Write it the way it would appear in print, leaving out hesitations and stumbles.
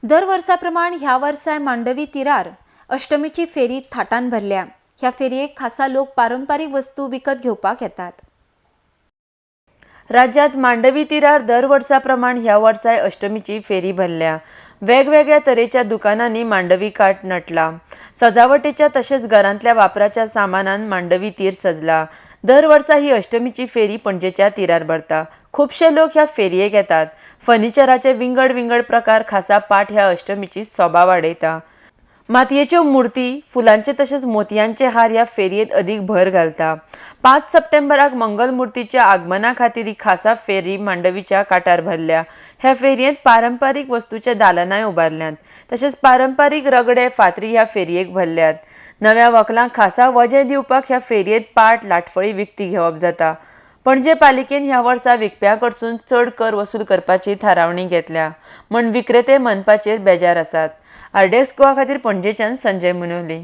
दर वर्सा प्रमाण ह्या वर्साय मांडवी तिरार अष्टमीची फेरी थाटान भरल्या. ह्या फेरयेक खासा लोक पारंपारीक वस्तू विकत घेवपाक येतात. राज्यात मांडवी तिरार दर वर्सा प्रमाण ह्या वर्साय अष्टमीची फेरी भरल्या. वेगवेगळ्या तरेच्या दुकानांनी मांडवी काठ नटला. सजावटीच्या तशेंच घरांतल्या वापराच्या सामानान मांडवी तीर सजला. दर वर्सा ही अष्टमीची फेरी पणजेच्या तिरार भरता. खुबशे लोक ह्या फेरयेक येतात. फर्निचराचे विंगड विंगड प्रकार खासा पाट ह्या अष्टमीची सोबा वाडयता. मातयेच्यो मूर्ती, फुलांचे तशेंच मोतयांचे हार ह्या फेरयेंत अदीक भर घालता. 5 सप्टेंबराक मंगलमुर्तीच्या आगमना खातीर ही खासा फेरी मांडवीच्या काठार भरल्या. ह्या फेरयेंत पारंपारीक वस्तूचे दालनांय उबारल्यांत. तशेंच पारंपारीक रगडे फातरी ह्या फेरयेक भरल्यात. नव्या वकलांक खासा वजें दिवपाक ह्या फेरयेंत पाट लाटफळी विकती घेवप जाता. पणजे पालिकेन ह्या वर्सा विकप्यां कडसून चड कर वसूल करपाची थारावणी घेतल्या म्हण विक्रेते मनपाचेर बेजार आसात. आरडीएक्स गोवा खातीर पणजेच्यान संजय मुनोली.